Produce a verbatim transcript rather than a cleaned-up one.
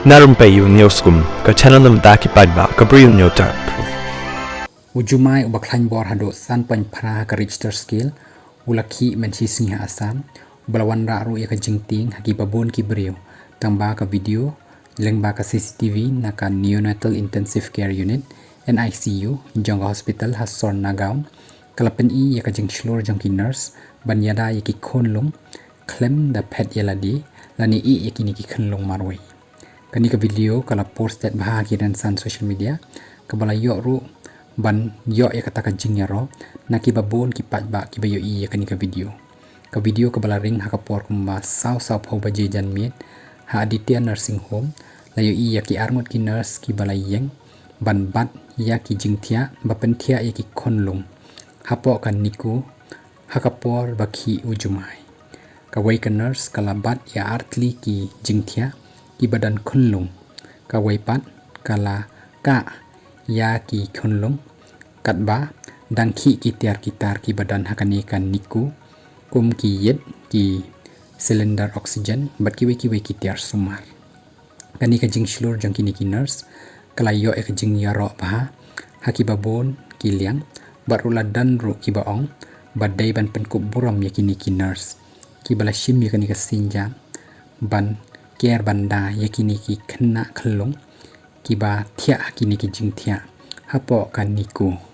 Na rympei u Newskum, ka channel na bynta ki paidbah ka Bri u Hynñiewtrep. U jumai uba khlaiñ bor haduh san point phra ha ka Richter scale u la khih mynshisngi ha Assam, uba la wanrah ruh ïa ka jingtieng ha kiba bun ki briew, tangba ka video lyngba ka C C T V na ka Neonatal Intensive Care Unit, N I C U, jong ka hospital ha sor Nagaon ka la pyni ïa ka jingshlur jong ki nurse ban ïada ïa ki khunlung khlem da phet ïa lade lane ïeh ïa kine ki khunlung marwei. Kane ka video ka la post bha ha ki rynsan social media, kaba la ïoh ruh ban ïoh ïa kata ka jingïaroh na kiba bun ki paidbah kiba ïohi ïa kane ka video. Ka video kaba la ring ha ka por kumba saw saw phew baje janmiet ha Aditya Nursing Home la ïohi ïa ki arngut ki nurse kiba la ïeng ban bat ïa ki jingthiah ba pynthiah ïa ki khunlung hapoh ka NICU ha ka por ba khih u jumai. Kawei ka nurse ka la bat ïa artylli ki jingthiah kiba don khunlung. Kawei pat ka la kah ïa ki khunlung katba dang khih ki tiar ki tar kiba don ha kane ka NICU, kum ki ïit, ki cylinder oxygen bad kiwei kiwei ki tiar sumar. Kane ka jingshlur jong kine ki nurse ka la ïoh ïa ka jingïaroh bha ha kiba bun ki liang, bad ruh la don ruh kiba ong ba dei ban pynkup burom ïa kine ki nurse kiba la shim ïa kane ka sienjam ban ker ban da ïa kine ki khynnah khunlung kiba thiah ha kine ki jingthiah hapoh ka NICU.